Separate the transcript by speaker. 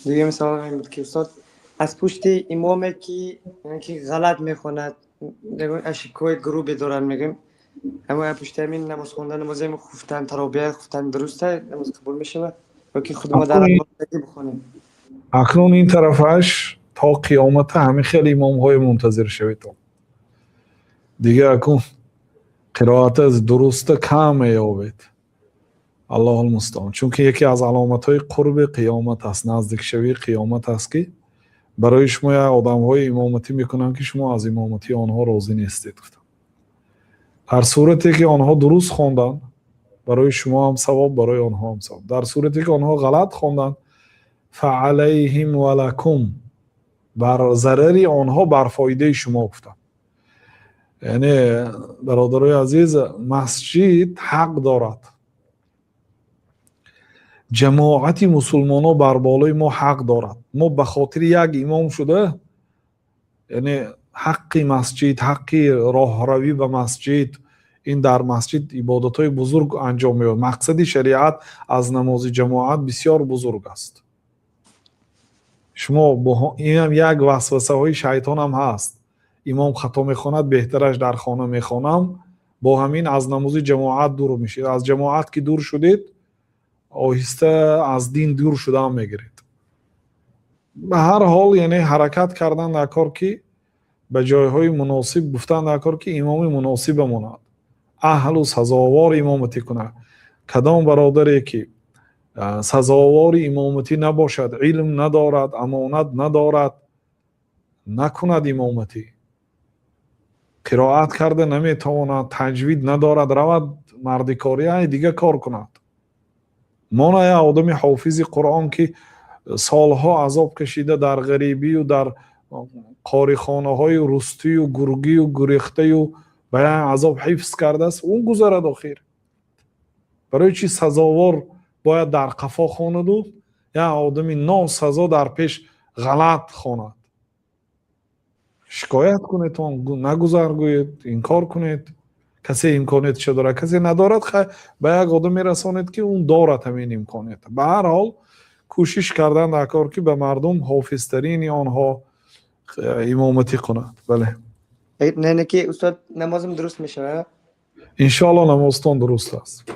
Speaker 1: Дуюм савол ин буд, ки устод, аз пушти имоме, ки яъне ки ғалат мехонад, ошибкаҳои грубый дорад, мегӯем, ҳамон пушти ҳамин намоз хондан, намози хуфтан, таровеҳ хуфтан дуруста, намоз қабул мешавад ё ки худ мо дар бихонем?
Speaker 2: Акнун ин тарафаш то қиёмата ҳамин хел имомҳое мунтазир шавед. Дигар акун қироата дуруста кам меёбед, аллоҳу лмустаон. Чунки яке аз аломатҳои қурби қиёмат аст, наздикшавии қиёмат аст, ки барои шумо як одамҳое имоматӣ мекунанд, ки шумо аз имоматии онҳо розӣ нестед, гуфтам. Дар сурате ки онҳо дуруст хонданд, барои шумо ҳам савоб, барои онҳо ҳам савоб. Дар сурате ки онҳо ғалат хонданд, فعليهم ولكم, бар зарари онҳо, бар фоидаи шумо, гуфтам. Яъне, бародарои азиз, масҷид ҳақ дорад, ҷамоати мусулмонон бар болои мо ҳақ дорад. Мо ба хотири як имом шуда, яъне ҳаққи масҷид, ҳаққи роҳравӣ ба масҷид, ин дар масҷид ибодатҳои бузург анҷом меёбад. Мақсади шариат аз намози ҷамоат бисёр бузург аст. Шумо инам як васвасаҳои шайтонам ҳаст: имом хато мехонад, беҳтараш дар хона мехонам. Бо ҳамин аз намози ҷамоат дур мешед. Аз ҷамоат ки дур шудед, оҳиста аз дин дур шудаам мегиред. Ба ҳар ҳол, яъне ҳаракат кардан дар кор, ки ба ҷойҳои муносиб гуфтан дар кор, ки имоми муносиба монад, аҳлу сазовор имоматӣ кунад. Кадом бародаре ки сазовори имоматӣ набошад, илм надорад, амонат надорад, накунад имоматӣ. Қироат карда наметавонад, таҷвид надорад, равад мардикорӣ, ай дига кор кунад. Мона як одами ҳофизи Қуръон, ки солҳо азоб кашида дар ғарибию дар қорихонаҳои рустию гургию гурехтаю ба як азоб ҳифз кардааст, ӯ гузарад. Охир, барои чӣ сазовор бояд дар қафо хонаду як одами носазо дар пеш ғалат хонад? Шикоят кунед, он нагузар гӯед, инкор кунед. Касе имкониятша дорад, касе надорад, хай, ба як одам мерасонед, ки он дорад ҳамин имконият. Ба ҳар ҳол, кӯшиш кардан дар кор, ки ба мардум ҳофизтарини онҳо имоматӣ кунад. Бале.
Speaker 1: Не, ки устод, намозам дуруст мешавад?
Speaker 2: Иншоалло, намозтон дуруст аст.